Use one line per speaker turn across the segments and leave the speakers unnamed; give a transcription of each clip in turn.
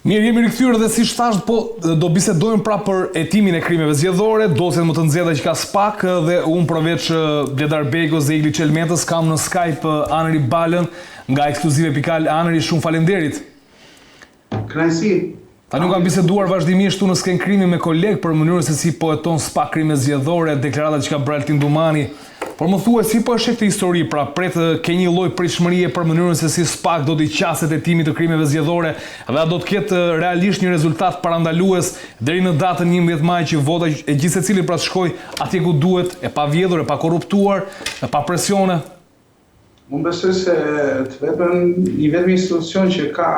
Mirë, jemi rikthyer dhe siç thashë, po do bisedojmë pra për hetimin e krimeve zgjedhore, dosjet më të nxehta që ka SPAK dhe unë përveç Bledar Bejkos dhe Igli Çelmetës kam në Skype Anri Balën nga Ekskluzive.al. Anri, shumë faleminderit.
Kënaqësi.
Tani unë kam biseduar vazhdimisht këtu në Skenë Krimi me kolegë për mënyrën se si po heton SPAK krime zgjedhore, deklaratat që ka bërë Altin Dumani. Por më thuaj si po e sheh këtë histori, pra pret ke një lloj pritshmërie për mënyrën se si SPAK do t'i qaset hetimit të krimeve zgjedhore dhe a do të ketë realisht një rezultat parandalues deri në datën 11 maj që vota e gjithsecilit pra të shkojë atje ku duhet, e pavjedhur, e pakorruptuar, e pa presione.
Unë besoj se të vetëm, i vetmi institucion që ka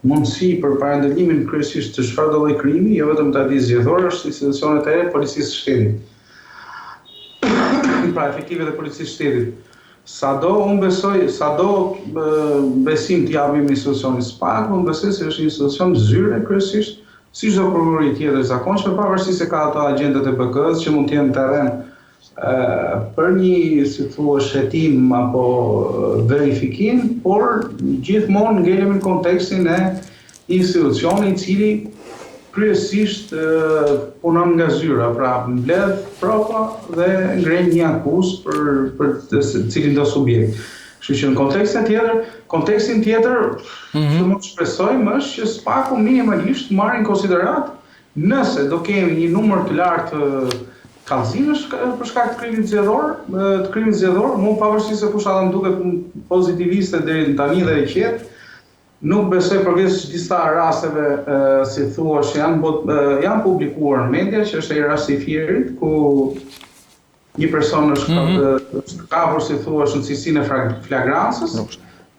mundësi për parandalimin kryesisht të çfarëdo lloj krimi, jo vetëm të atij zgjedhor, është institucionet e Policisë së Shtetit. Pra efektivët e Policisë së Shtetit. Sado unë besoj, sado besim t'i japim institucionit SPAK, unë besoj se është një institucion zyre kryesisht, si çdo prokurori tjetër e zakonshme, pavarësisht se ka ato agjentët e BKH-së që mund të jenë në terren për një, si thua, hetim apo verifikim, por gjithmonë ngelemi në kontekstin e institucionit i cili kryesisht punon nga zyra, pra mbledh prova dhe ngre një akuzë për për cilindo subjekt. Kështu që në kontekstin tjetër, kontekstin tjetër mm -hmm. që mund të shpresojmë është që SPAK-u minimalisht marrë në konsideratë Nëse do kemi një numër të lartë kallëzimesh për shkak të krimit zgjedhor, të krimit zgjedhor, mu pavarësisht se fushata më duket pozitiviste deri në tani dhe e qetë, nuk besoj përveç disa rasteve si thua që janë janë publikuar në media, që është ai rasti i Fierit ku një person është mm -hmm. është kapur si thua në cilësinë e flagrancës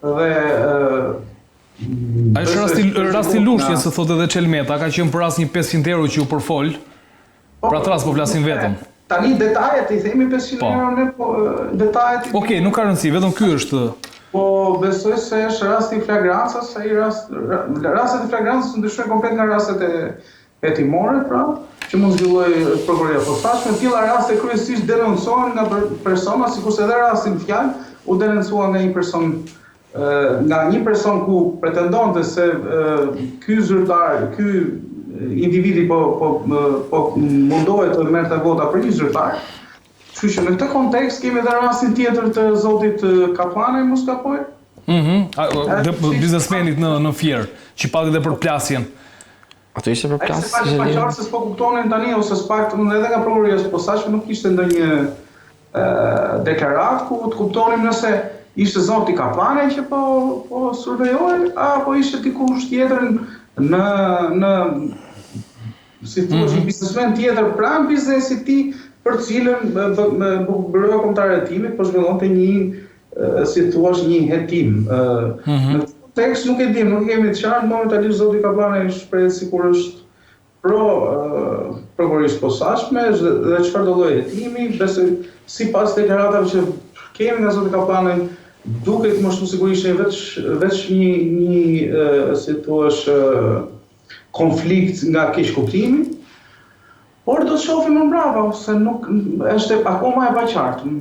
dhe
Ai është rasti rasti Lushnjës, se thotë edhe Çelmeta, ka qenë për rast një 500 euro që u përfol. Po, Pra tras po flasim vetëm.
Tani detajet i themi 500 po. euro ne po detajet
i Okej, okay, nuk ka rëndësi, vetëm ky është.
Po besoj se është rasti i flagrancës, ai rast rastet e flagrancës ndryshojnë komplet nga rastet e hetimore, pra, që mund të zhvillojë prokuroria e posaçme. Të tilla raste kryesisht denoncohen nga persona, sikurse edhe rasti në fjalë u denoncua nga një person nga një person ku pretendonte se ky zyrtar, ky individi po po po mundohej të merrte vota për një zyrtar. Kështu që në këtë kontekst kemi edhe rastin tjetër të zotit Kapllanaj, mos
gaboj. Mhm. Mm biznesmenit në në Fier, që pati dhe përplasjen.
Ato ishte
përplasje. Ai se pa qartë se s'po kuptonin tani ose s'pak edhe nga prokuroria e posaçme nuk ishte ndonjë deklaratë ku të kuptonim nëse ishte zoti Kapllanaj që po po survejohej apo ishte dikush tjetër në në si thua mm -hmm. një biznesmen tjetër pranë biznesit tij për të cilën Byroja Kombëtare e Hetimit po zhvillonte një si thua një hetim. Mm -hmm. Në këtë kontekst nuk e dim, nuk e kemi të qartë, momentalisht zoti Kapllanaj shprehet sikur është pro prokurorisë së posaçme dhe çfarëdo lloj hetimi, besoj sipas deklaratave që kemi nga zoti Kapllanaj, duket më shumë sikur ishte veç veç një një si thua konflikt nga keqkuptimi. Por do të shohim më mbrapa, se nuk është akoma e paqartë.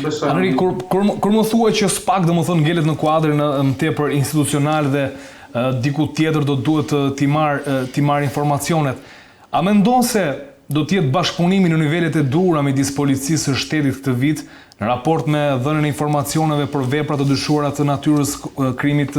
Besoj. Anri, kur kur kur më thua që SPAK domethënë ngelet në kuadrin më tepër institucional dhe diku tjetër do duhet të t'i marr t'i marr informacionet. A mendon se do të jetë bashkëpunimi në nivelet e duhura midis policisë së shtetit këtë vit në raport me dhënien e informacioneve për vepra të dyshuara të natyrës krimit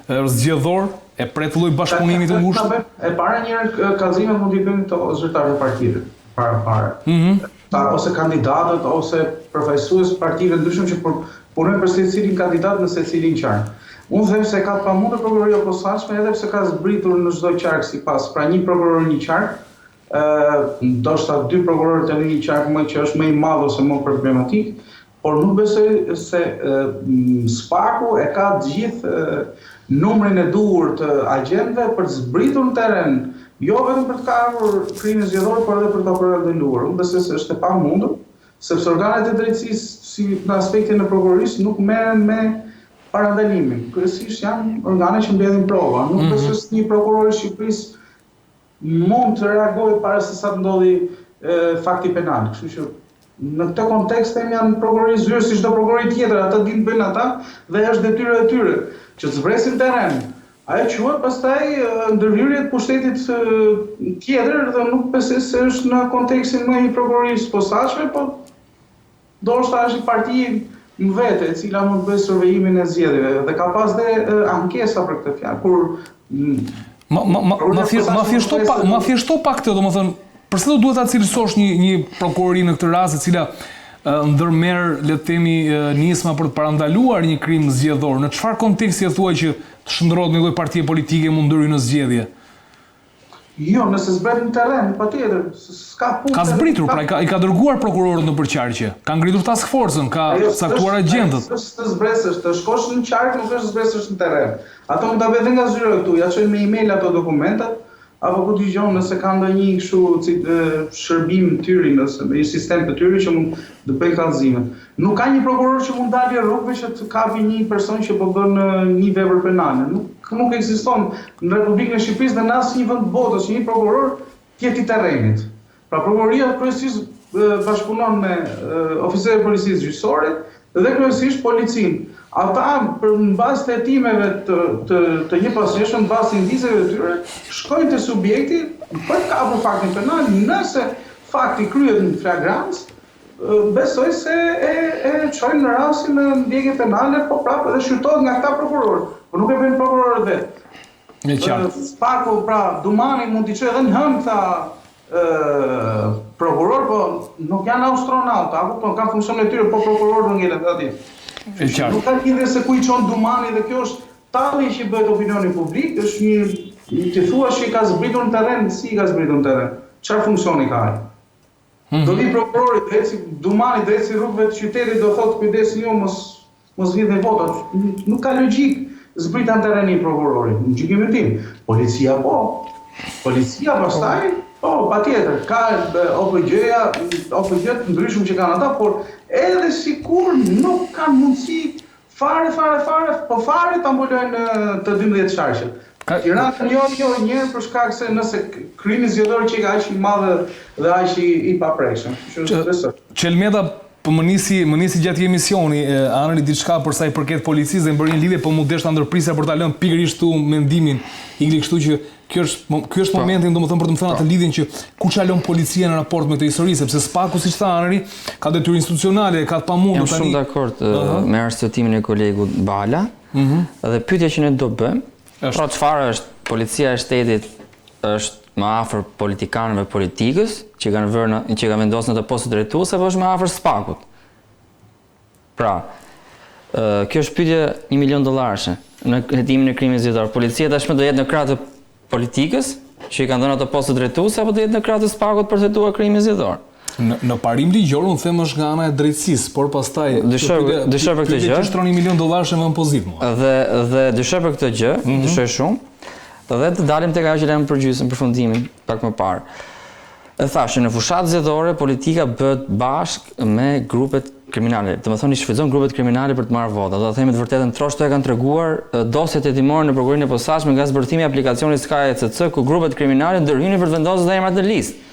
zgjedhor? E pret lloj bashkëpunimi të
ngushtë? E para një herë kallëzimet mund t'i bëjnë këto zyrtarët e partive, para fare. Mm -hmm. Ta, ose kandidatët ose përfaqësues të partive ndryshëm që punojnë për secilin kandidat në secilin qark. Unë them se ka të pamundur prokuroria e posaçme edhe pse ka zbritur në çdo qark sipas, pra një prokuror një qark, ë ndoshta dy prokurorë të një qark më që është më i madh ose më problematik, Por nuk besoj se SPAK-u e ka të gjithë numrin e duhur të agjentëve për të zbritur në terren, jo vetëm për të kapur krimin zgjedhor, por edhe për ta parandaluar. Unë besoj se është e pamundur, sepse organet e drejtësisë si në aspektin e prokurorisë nuk merren me parandalimin. Kryesisht janë organe që mbledhin prova. Nuk mhm. besoj se një prokuror i Shqipërisë mund të reagojë para se sa të ndodhi fakti penal. Kështu që në këtë kontekst them janë prokurori zyrë si çdo prokurori tjetër, atë dinë të bëjnë ata dhe është detyra e tyre që të zbresin terren. Ajo quhet pastaj ndërhyrje të pushtetit tjetër dhe nuk besoj se është në kontekstin më i prokurorisë së posaçme, po ndoshta është një parti më vete e cila mund të bëjë survejimin e zgjedhjeve dhe ka pas dhe ankesa për këtë fjalë.
Kur ma ma ma ma thjesht ma thjeshto pak ma thjeshto pak këtë, domethënë Përse do duhet ta cilësosh një një prokurori në këtë rast e cila ndërmerr, le të themi, nisma për të parandaluar një krim zgjedhor? Në çfarë konteksti e thua që të shndërrohet në një lloj partie politike mund ndërhyjë në zgjedhje?
Jo, nëse zbret në terren, patjetër, s'ka
punë. Ka zbritur, pra i ka, i ka dërguar prokurorët nëpër qarqe, ka ngritur task forcën, ka caktuar
agjentët. S'është të zbresësh, të shkosh në qark nuk është zbresësh në terren. Ato mund ta bëjë dhe nga zyra këtu, ja çojnë me email ato dokumentat, Apo ku dëgjon nëse ka ndonjë kështu shërbim të tyri ose ndonjë sistem të tyri që mund të bëjë kallëzime. Nuk ka një prokuror që mund dalë rrugëve që të kapi një person që po bën një vepër penale. Nuk nuk ekziston në Republikën e Shqipërisë dhe në asnjë vend të botës që një prokuror të jetë i terrenit. Pra prokuroria kryesisht bashkëpunon me oficerët e policisë gjyqësore dhe kryesisht policinë. Ata për në bazë të hetimeve të të të njëpasnjëshme, në bazë të indiceve të tyre, shkojnë te subjekti për të kapur faktin penal, nëse fakti kryhet në flagrancë, besoj se e e çojnë në rastin në ndjekje penale, po prapë edhe shqyrtohet nga këta prokurorë, po nuk e bëjnë prokurorët
vetë. E
qartë. Spaku, pra, Dumani mund t'i çojë edhe në hënë këta prokuror, po nuk janë astronautë, a kupton, kanë funksionin e tyre, po prokurorë do ngelen dhe
atje. E qartë.
Nuk ka lidhje se ku i çon Dumani dhe kjo është tallje që bëhet opinioni publik, është një ti thua që i ka zbritur në terren, si i ka zbritur në terren? Çfarë funksioni ka ai? Mm -hmm. Do vi prokurori drejt si Dumani drejt si rrugëve të qytetit do thotë kujdes ju mos mos vidhni votat. Nuk ka logjikë zbritja në terren i prokurorit, në gjykimin tim. Policia po. Policia pastaj, po, patjetër, ka OPGJ-ja, OPGJ të ndryshëm që kanë ata, por edhe sikur nuk kanë mundësi Fare, fare, fare, po fare ta mbulojnë të 12 qarqet. Ka... Tiranë jo, jo, një për shkak se nëse krimi zgjedhor që ka aq i madh dhe aq i, i paprekshëm.
Kështu që Çelmeta po më nisi, më nisi gjatë emisioni, Anri diçka për sa i përket policisë dhe më bëri një lidhje, po m'u desh ta ndërprisja për ta lënë pikërisht këtu mendimin. Igli, kështu që Kjo është ky është po. momenti, domethënë për të më thënë atë po. lidhjen që ku çalon policia në raport me këtë histori, sepse SPAK-u siç tha Anri, ka detyrë institucionale, ka të pamundur
tani. Jam shumë dakord uh -huh. me arsyetimin e kolegut Bala. Uh mhm. -huh. Dhe pyetja që ne do bëjmë, është pra çfarë është policia e shtetit është më afër politikanëve politikës që kanë vërë në, që kanë vendosur në ato poste drejtuese apo është më afër SPAK-ut? Pra, kjo është pyetja 1 milion dollarëshe në hetimin e krimit zgjedhor. Policia tashmë do jetë në krah të politikës, që i kanë dhënë ato poste drejtuese apo do jetë në krah të SPAK-ut për të hetuar krimin
zgjedhor? Në, në parim ligjor unë them është nga ana e drejtësisë, por pastaj
dyshoj dyshoj për këtë
gjë. Pyetja që shtron 1 milion dollarësh e vën pozitë
mua. Dhe dhe dyshoj për këtë gjë, mm -hmm. dyshoj shumë. Dhe të dalim tek ajo që lamë përgjysmë përfundimin pak më parë. E thashë që në fushatë zgjedhore politika bëhet bashkë me grupet kriminale. Domethënë i shfrytëzon grupet kriminale për të marrë vota. Do ta themi të vërtetën troç e kanë treguar dosjet hetimore në prokurorinë e posaçme nga zbërthimi i aplikacionit Sky ECC ku grupet kriminale ndërhynin për të vendosur dhe emrat në listë.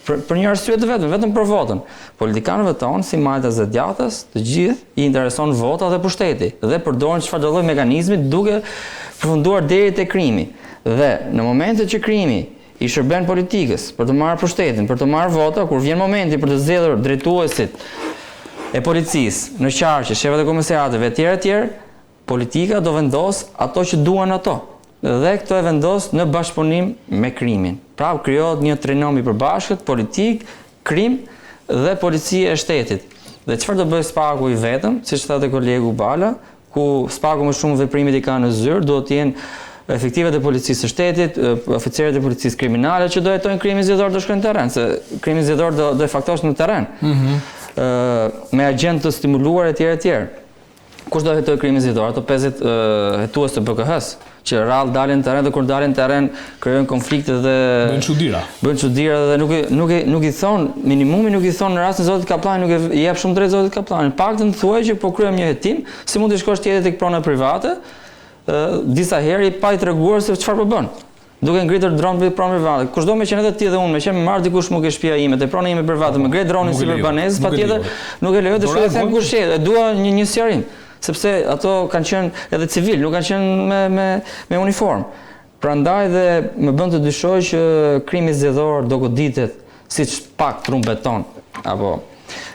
Për, për një arsye të vetme, vetëm për votën. Politikanëve tonë, si majtas dhe djathtas, të gjithë i intereson vota dhe pushteti dhe përdorin çfarëdo lloj mekanizmi duke përfunduar deri te krimi. Dhe në momentet që krimi i shërben politikës për të marrë pushtetin, për të marrë vota, kur vjen momenti për të zgjedhur drejtuesit e policisë në qarqe, shefat e komisariateve etj etj, politika do vendosë ato që duan ato. Dhe këto e vendos në bashkëpunim me krimin. Pra krijohet një trinom i përbashkët politikë, krim dhe polici e shtetit. Dhe çfarë do bëjë SPAK-u i vetëm, siç tha dhe kolegu Bala, ku SPAK-u më shumë veprimet i ka në zyrë, duhet të jenë efektivët e policisë së shtetit, oficerët e policisë kriminale që do hetojnë krimin zgjedhor do shkojnë në terren, se krimi zgjedhor do do e faktosh në terren. Mm -hmm. me agjentë të stimuluar etj etj. Kush do hetojë krimin zgjedhor? Ato 50 hetues të BKH-së, që rrallë dalin në terren dhe kur dalin në terren krijojnë konflikte dhe
bëjnë çudira.
Bëjnë çudira dhe nuk i nuk i nuk i thon minimumi nuk i thon në rastin e zotit Kapllani nuk e jep shumë drejt zotit Kapllani. Paktën thuaj që po kryejmë një hetim, si mund të shkosh tjetër tek prona private, ë disa herë i pa i treguar se çfarë po bën. Duke ngritur dron mbi pronë private. Kushdo me qenë edhe ti dhe unë, me qenë me marr dikush mua ke shtëpia ime, te prona ime private, më ngre dronin sipër banesës, patjetër nuk e lejoj të shkoj të them kush je, e dua një një sqarim. Sepse ato kanë qenë edhe civilë, nuk kanë qenë me me me uniformë. Prandaj dhe më bën të dyshoj që krimi zgjedhor do goditet siç pak trumbeton apo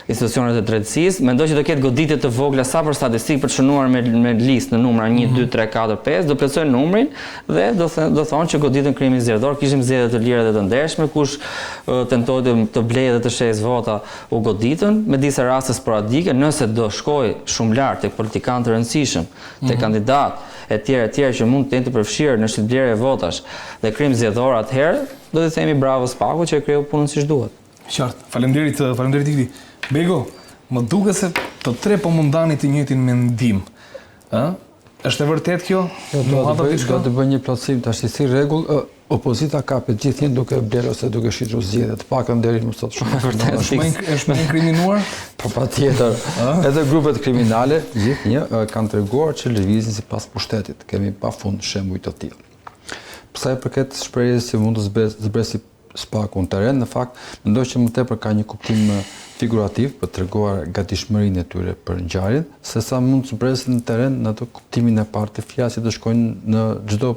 institucionet e drejtësisë, mendoj që do ketë goditje të vogla sa për statistikë për të shënuar me me listë në numra 1 2 3 4 5, do plotësojnë numrin dhe do do thonë që goditën krimin zgjedhor, kishim zgjedhje të lira dhe të ndershme, kush tentoi të, të blejë dhe të shesë vota u goditën me disa raste sporadike, nëse do shkojë shumë lart tek politikanë të rëndësishëm, tek mm -hmm. kandidatë etj etj që mund të jenë të përfshirë në shitblerje votash dhe krim zgjedhor atëherë do t'i themi bravo SPAK-ut që e kreu punën siç duhet.
Qartë. Faleminderit, faleminderit Igli. Bego, më duket se të tre po më ndani të njëjtin mendim. Ë? Është e vërtetë kjo?
Jo, do të bëj, do të bëj një plotësim tash si rregull, opozita kapet gjithnjë duke blerë ose duke shitur zgjedhjet, të paktën deri më sot
shumë. Vërtet, është më është më inkriminuar?
Po patjetër. Edhe grupet kriminale gjithnjë kanë treguar që lëvizin sipas pushtetit. Kemi pafund shembuj të tillë. Për sa i përket shprehjes që mund të zbresi SPAK-u në terren, në fakt, mendoj që më tepër ka një kuptim figurativ për të treguar gatishmërinë e tyre për ngjarjen, sesa mund të zbresin në terren në atë kuptimin e parë të fjalës që të shkojnë në çdo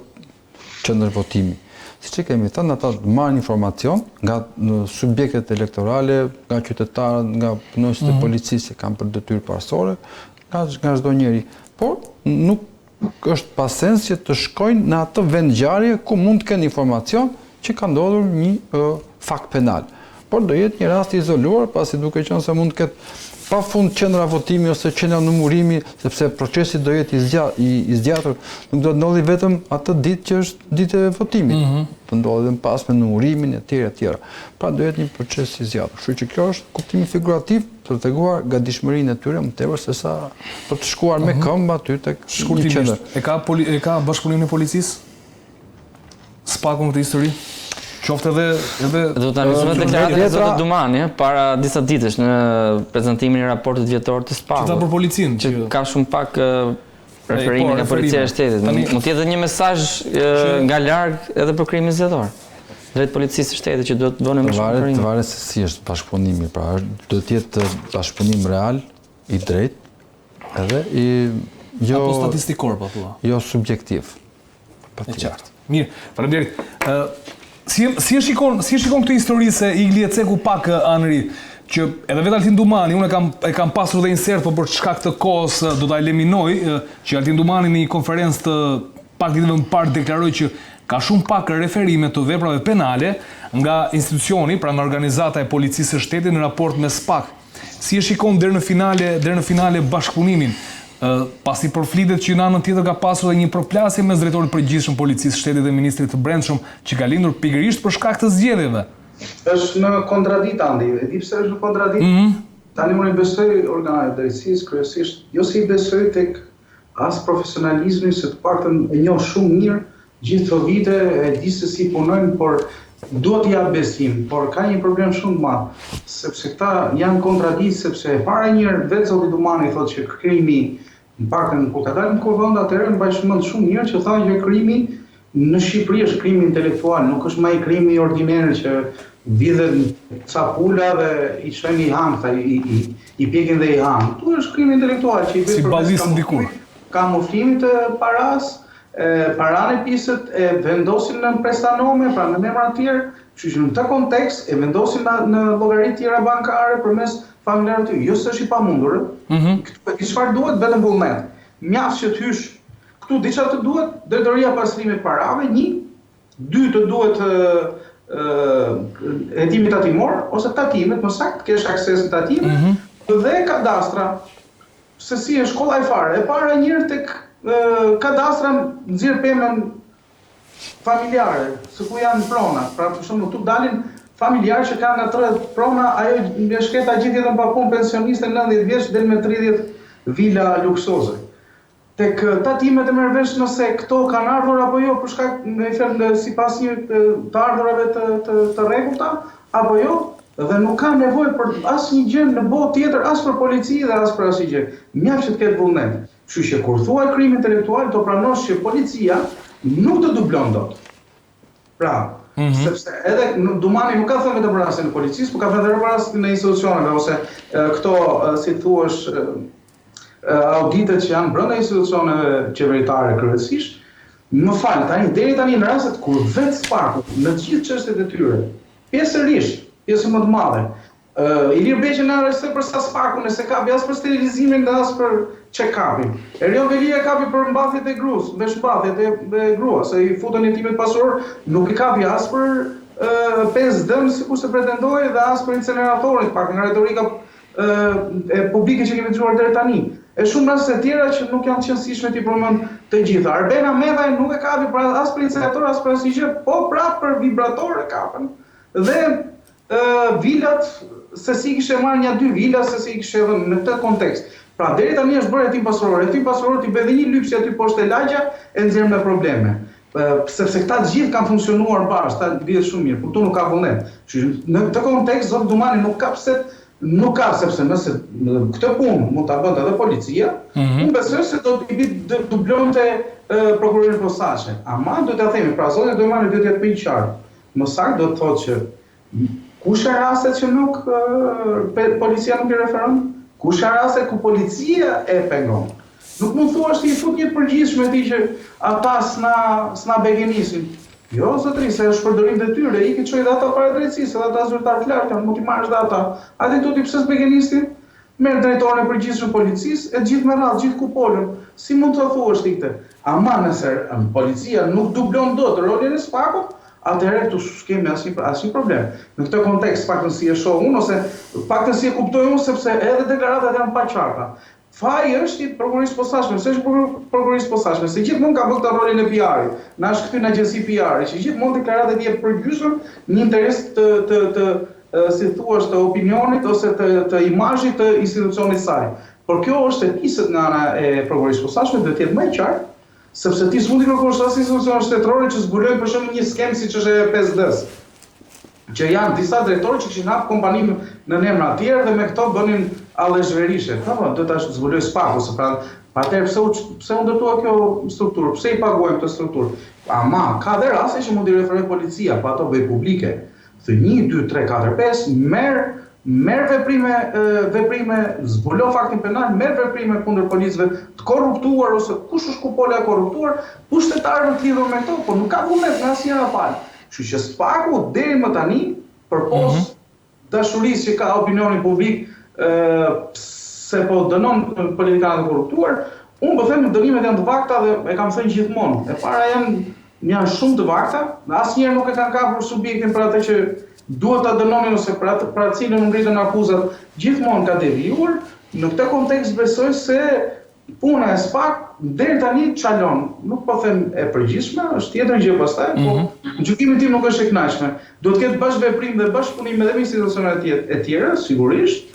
qendër votimi. Siç e kemi thënë, ata marrin informacion nga subjektet elektorale, nga qytetarët, nga punonjësit e mhm. policisë që kanë për detyrë parësore, nga nga çdo njeri. Por nuk është pa sens që të shkojnë në atë vendngjarje ku mund të kenë informacion që ka ndodhur një fakt penal. Por do jetë një rast i izoluar, pasi duke qenë se mund të ketë pafund qendra votimi ose qendra numërimi, sepse procesi do jetë i, zgja, i, i zgjatur, nuk do të ndodhi vetëm atë ditë që është ditë e votimit, mm -hmm. do ndodhi edhe më pas me numërimin e tjera e tjera. Pra do jetë një proces i zgjatur. Kështu që kjo është kuptimi figurativ Për të treguar gatishmërinë e tyre më tepër se sa për të shkuar me mhm. këmbë aty tek
një qendër. E ka poli, e ka bashkëpunimin e policisë? SPAK-u në këtë histori? Qoftë edhe
edhe do ta nisëm me deklaratën e zotit Dumani para disa ditësh në prezantimin e raportit vjetor të SPAK-ut.
Që tha për policinë
që ka shumë pak Referime po, nga policia e shtetit. Tani mund të jetë edhe një mesazh nga larg edhe për krimin zgjedhor. Drejt policisë së shtetit që duhet të bënë më
shumë referime. Varet se si është bashkëpunimi, pra është do të jetë bashkëpunim real, i drejtë, edhe i
jo apo statistikor po thua.
Jo subjektiv.
E qartë. Mirë, faleminderit. Ë si si e shikon, si e shikon këtë histori se Igli e ceku pak Anri, që edhe vetë Altin Dumani, unë e kam e kam pasur dhe insert, po për shkak të kohës do ta eliminoj, që Altin Dumani në një konferencë të pak ditëve më parë deklaroi që ka shumë pak referime të veprave penale nga institucioni, pra nga organizata e Policisë së Shtetit në raport me SPAK. Si e shikon deri në finale, deri në finale bashkëpunimin? Ë, pasi përflitet që në anën tjetër ka pasur edhe një përplasje mes drejtorit të përgjithshëm Policisë së Shtetit dhe ministrit të Brendshëm, që ka lindur pikërisht për shkak të zgjedhjeve.
Është në kontraditë Andi, e di pse është në kontraditë? Mm -hmm. Tani unë i besoj organeve të drejtësisë kryesisht, jo se i besoj tek as profesionalizmi se të paktën e njoh shumë mirë gjithë këto vite, e di se si punojnë, por dua t'i jap besim, por ka një problem shumë të madh, sepse këta janë kontraditë, sepse e para njëherë vetë zoti Dumani thotë që krimi, në paktën kur ka dalë në kuvend atëherë mbaj mend shumë mirë që tha që krimi Në Shqipëri është krimi intelektual, nuk është më ai krimi ordiner që vidhen ca pula dhe i çojnë i hanë këta, i, i, i pjekin dhe i hanë. Këtu është krimi intelektual që i
bëjë si ballistë dikur.
Kamuflimit të parasë, paranë e pisët e vendosin në prestanome, pra në emra të tjerë, kështu që në këtë kontekst e vendosin në, në llogari të tjera bankare përmes familjarëve të tyre. Jo se është i pamundur, ëh. Mm -hmm. Këtu çfarë duhet vetëm vullnet. Mjaft që të hysh Këtu di çfarë të duhet, drejtoria e pastrimit të parave, një, dy të duhet hetimi tatimor ose tatimet, më saktë, të kesh akses në tatime mm -hmm. dhe kadastra. Se si është kollaj fare. E para njëherë tek kadastra nxjerr pemën familjare, se ku janë pronat. Pra për shembull këtu dalin familjarë që kanë nga 30 prona, ajo e shkreta gjithë jetën pa punë pensioniste 90 vjeç del me 30 vila luksoze. Tek tatimet e merr vesh nëse këto kanë ardhur apo jo për shkak me fjalë sipas një të ardhurave të të të rregullta apo jo dhe nuk ka nevojë për asnjë gjë në botë tjetër as për polici dhe as për asnjë gjë. Mjaft që të ketë vullnet. Kështu që kur thua krim intelektual do pranosh që policia nuk të dublon dot. Pra, mm -hmm. sepse edhe Dumani nuk ka thënë vetëm për rastin e policisë, por ka thënë edhe për rastin e institucioneve ose këto si thuash. auditet që janë brenda institucioneve qeveritare kryesisht, më fal, tani deri tani në rastet kur vetë SPAK-u në të gjithë çështjet e tyre, pjesërisht, pjesën më të madhe, Ilir Beqën e arrestoi për SASPAK-un e s'e kapi as për sterilizimin dhe as për ç'e kapi. Erion Veliaj e kapi për mbathjet e gruas, veshmbathjet e, e gruas, se i futën hetimet pasurore, nuk e kapi as për 5D-në sikurse pretendohej dhe as për inceneratorin, pak nga retorika e publike që kemi dëgjuar deri tani. E shumë raste të tjera që nuk janë të qenësishme t'i përmend të gjitha. Arben Ahmetaj nuk e kapi për as për incenerator, as për asnjë gjë, po prapë për vibrator e kapën. Dhe vilat, se si kishte marrë nja dy vila, se si kishte dhënë në këtë kontekst. Pra deri tani është bërë hetim pasuror. Hetim pasuror ti bëj edhe një lypsje aty poshtë te lagja e nxjerr me probleme. Sepse këta të gjithë kanë funksionuar bashkë, ta dihet shumë mirë, por këtu nuk ka vullnet. Kështu që në këtë kontekst zoti Dumani nuk ka pse nuk ka sepse nëse këtë punë mund ta bënte edhe policia, mm -hmm. unë besoj se do të dublonte prokurorinë e posaçme. Ama duhet ta themi, pra zoti Dumani duhet të jetë më i qartë. Më saktë do të thotë që kush janë rastet që nuk policia nuk i referon? Kush janë rastet ku policia e pengon? Nuk mund thuash ti i fut një të përgjithshme ti që ata s'na s'na begenisin. Jo, zotëri, se është përdorim detyre, ik i çoj dhe ata para drejtësisë, edhe ata zyrtarë të lartë janë, mund t'i marrësh dhe ata. A di ti pse s'begenisin? Merr drejtorin e përgjithshëm policisë e të gjithë me radhë, gjithë kupolën. Si mund ta thuash ti këtë? Ama nëse policia nuk dublon dot rolin e SPAK-ut, atëherë këtu s'kemi asnjë asnjë problem. Në këtë kontekst, të paktën si e shoh unë ose të paktën si e kuptoj unë sepse edhe deklaratat janë të paqarta. Faji është i prokurorisë së posaçme, pse është i prokurorisë së posaçme? Se gjithmonë ka bërë këtë rolin e PR-it. Na është kthyer në agjenci PR-i, që gjithmonë deklaratat i jep përgjysmë në interes të të të si thua të opinionit ose të të imazhit të institucionit saj. Por kjo është e pisët nga ana e prokurorisë së posaçme, duhet të jetë më e qartë, sepse ti s'mund t'i kërkosh as institucioneve shtetërore që zbulojnë për shembull një skemë siç është e 5D-s që janë disa drejtorë që kishin hap kompani në emra të tjerë dhe me këto bënin alleshverishe. Po, po, do ta zbuloj SPAK-u, se pra, pa atëherë pse u pse u ndërtua kjo strukturë, pse i paguajmë këtë strukturë? Ama ka dhe raste që mund t'i referoj policia, po ato bëj publike. Thë 1 2 3 4 5 merr merr veprime veprime zbulo faktin penal, merr veprime kundër policëve të korruptuar ose kush është kupola e korruptuar, pushtetarëve të lidhur me këto, po nuk ka vullnet nga asnjëra palë. Kështu që SPAK-u deri më tani, përpos mm -hmm. dashurisë që ka opinioni publik ë se po dënon politikanët e korruptuar, unë po them dënimet janë të vakta dhe e kam thënë gjithmonë. E para janë janë shumë të vakta, asnjëherë nuk e kanë kapur subjektin për atë që duhet ta dënonin ose për atë për atë cilën u ngritën akuzat, gjithmonë ka devijuar. Në këtë kontekst besoj se puna e SPAK deri tani çalon, nuk po them e përgjithshme, është tjetër gjë pastaj, mm -hmm. po mhm. në gjykimin tim nuk është e kënaqshme. Duhet të ketë bashkëveprim dhe bashkëpunim edhe me institucionet e tjera, sigurisht,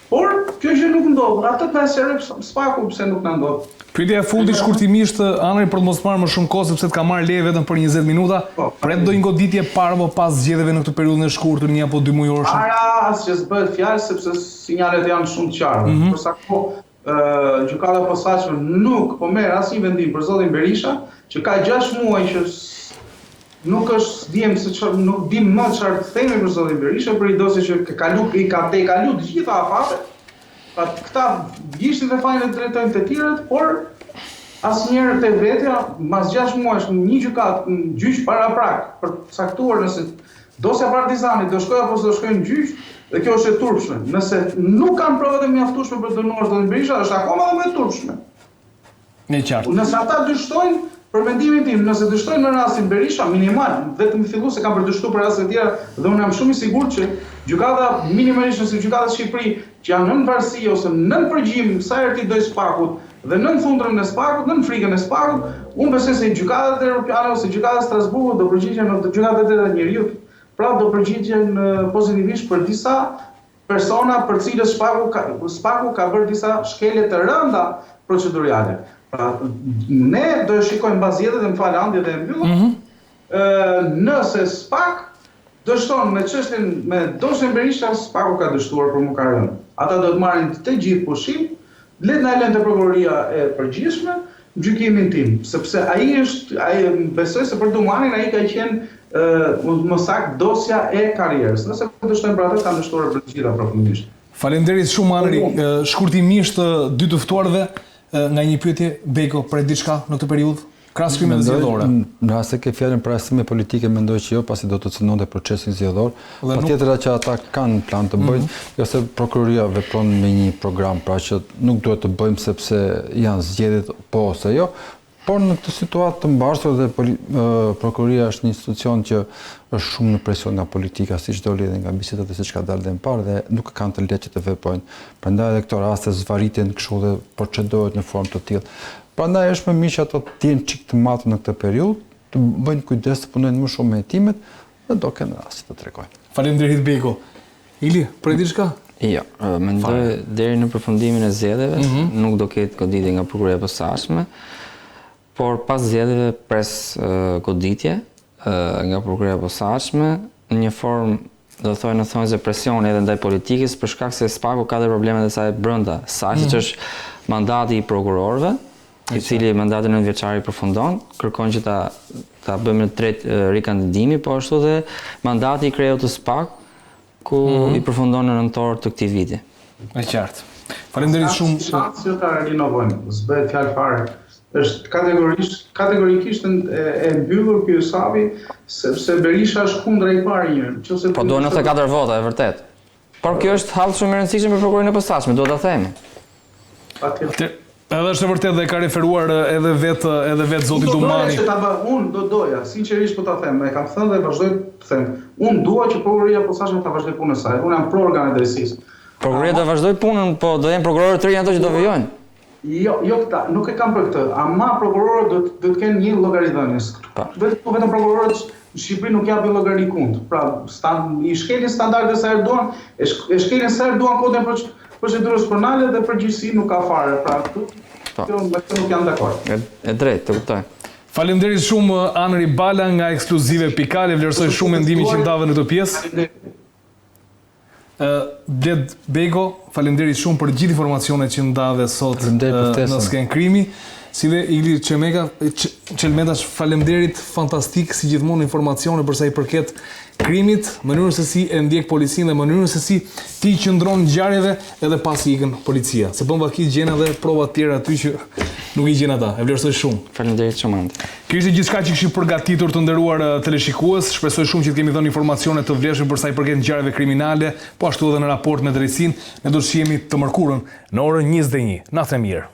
por kjo gjë nuk ndodh. Atë të na sqarojë SPAK-u pse nuk na ndodh.
Pyetja e fundit shkurtimisht, Anri, për të mos marrë më shumë kohë sepse të kam marrë leje vetëm për 20 minuta. Po, Pret ndonjë goditje para apo pas zgjedhjeve në këtë periudhën e shkurtër, një apo dy mujorëshe?
Para as që s'bëhet fjalë sepse sinjalet janë shumë të qarta. Mm -hmm. Për sa kohë Gjykata e Posaçme nuk po merr asnjë vendim për zotin Berisha, që ka 6 muaj që nuk është s'dimë se çfarë nuk dim më çfarë të themi për zotin Berisha për një dosje që ka kalu i ka tejkalu të gjitha afatet. Pra këta gishtin dhe fajin e drejtojnë të tjerët, por asnjëherë te vetja, mas 6 muajsh në një gjykatë, në gjyq paraprak, për të caktuar nëse Dosja Partizani do shkojë apo s'do shkojë në gjyq dhe kjo është e turpshme. Nëse nuk kanë provat e mjaftueshme për të dënuar zotin Berisha, është akoma edhe më e turpshme.
E qartë.
Nëse ata dështojnë, për mendimin tim, nëse dështojnë në rastin Berisha, minimal, vetëm fillu se kanë për dështu për raste të tjera dhe unë jam shumë i sigurt që gjykata minimalisht nëse gjykata në Shqipëri që janë nën varësi ose nën përgjim sa herë t'i dojë SPAK-ut dhe nën thundrën e SPAK-ut, nën frikën e SPAK-ut, unë besoj se gjykatat europiane ose gjykatat e Strasburgut do përgjigjen në gjykatat e drejta të njeriut, pra do përgjigjen pozitivisht për disa persona për cilët SPAK-u ka, SPAK-u ka bërë disa shkelje të rënda proceduriale. Pra, ne do e shikojmë mbas zgjedhjeve dhe më fal Andi dhe e mbyllëm. Mm -hmm. Nëse SPAK dështon me çështjen me dosjen Berisha, SPAK-u ka dështuar por më ka rënë. Ata do të marrin të gjithë pushim, le të na e lënë te prokuroria e përgjithshme, në gjykimin tim, sepse ai është, ai besoj se për Dumanin ai ka qenë ë më saktë dosja e karrierës. Nëse dështojnë për atë, kanë dështuar për të gjitha përfundimisht.
Faleminderit shumë Anri. Shkurtimisht dy të ftuarve nga një pyetje Bejko pret diçka në këtë periudhë? Krahas krimeve zgjedhore.
Në rast se ke fjalën për arrestime politike, mendoj që jo, pasi do të cenonte procesin zgjedhor. Patjetër që ata kanë plan të bëjnë, mm -hmm. jo se prokuroria vepron me një program, pra që nuk duhet të bëjmë sepse janë zgjedhjet po ose jo, por në këtë situatë të mbarsur dhe prokuroria është një institucion që është shumë në presion nga politika, siç doli edhe nga bisedat dhe siç ka dalë dhe më parë dhe nuk e kanë të lehtë që të veprojnë. Prandaj edhe këto raste zvarriten kështu dhe procedohet në formë të tillë. Prandaj është më mirë që ato të jenë çik të matur në këtë periudhë, të bëjnë kujdes të punojnë më shumë me hetimet dhe do kenë rast të tregojnë.
Faleminderit Bejko. Ili, pret diçka?
Jo, mendoj deri në përfundimin e zgjedhjeve mm -hmm. nuk do ketë goditje nga prokuroria e posaçme, por pas zgjedhjeve pres goditje nga prokuroria e posaçme në një formë do thoja në thonjëza presioni edhe ndaj politikës për shkak se SPAK-u ka dhe problemet e saj brenda saj, mm. siç është mandati i prokurorëve, i cili mandati nëntëvjeçar i përfundon, kërkon që ta ta bëjmë në tretë rikandidimi, po ashtu dhe mandati i kreut të SPAK ku mm -hmm. i përfundon në nëntor të këtij viti.
E qartë. Faleminderit shumë.
Shans që ta rinovojmë, s'bëhet fjalë fare. Është kategorisht kategorikisht e, e mbyllur ky hesapi sepse Berisha është kundra i pari një.
Nëse po duhen 94 vota, e vërtet. Por kjo është hall shumë i rëndësishëm për prokurorinë e posaçme, duhet ta themi.
Patjetër. Edhe është e vërtetë dhe ka referuar edhe vetë edhe vetë zoti Dumani.
Unë do doja që ta bë, unë do doja, sinqerisht po ta them, e kam thënë dhe vazhdoj të them. Unë dua që prokuroria e posaçme ta vazhdojë punën e saj. Unë jam pro organeve të
drejtësisë. Prokuroria do vazhdojë punën, po do jenë prokurorë të rinj ato që do vijojnë.
Jo, jo këta, nuk e kam për këtë. Ama prokurorët do të do të kenë një llogaridhënie. Po. Vetëm vetëm prokurorët në Shqipëri nuk japin llogari kund. Pra, stan, i shkelin standardet sa herë duan, e, shk, e shkelin sa herë duan kodin e procedurës penale dhe përgjegjësi nuk ka fare. Pra, këtu po. kjo me këtë nuk jam dakord.
E, e drejtë, të kuptoj.
Faleminderit shumë Anri Bala nga Ekskluzive pikë al, e vlerësoj shumë mendimin që ndave në këtë pjesë.
Faleminderit.
Bled Bejko, faleminderit shumë për gjithë informacionet që ndave sot në skenë krimi. Si dhe Igli Çemeka, Çelmeta, faleminderit fantastik si gjithmonë informacione për sa i përket krimit, mënyrën se si e ndjek policinë dhe mënyrën se si ti qëndron ngjarjeve edhe pasi ikën policia. Se bën vaki gjen edhe prova të tjera aty që nuk i gjen ata. E vlerësoj
shumë. Faleminderit shumë Andi.
Kjo ishte gjithçka që kishim përgatitur të nderuar teleshikues. Shpresoj shumë që të kemi dhënë informacione të vlefshme për sa i përket ngjarjeve kriminale, po ashtu edhe në raport me drejtësinë. Ne do të shihemi të mërkurën në orën 21. Natë e mirë.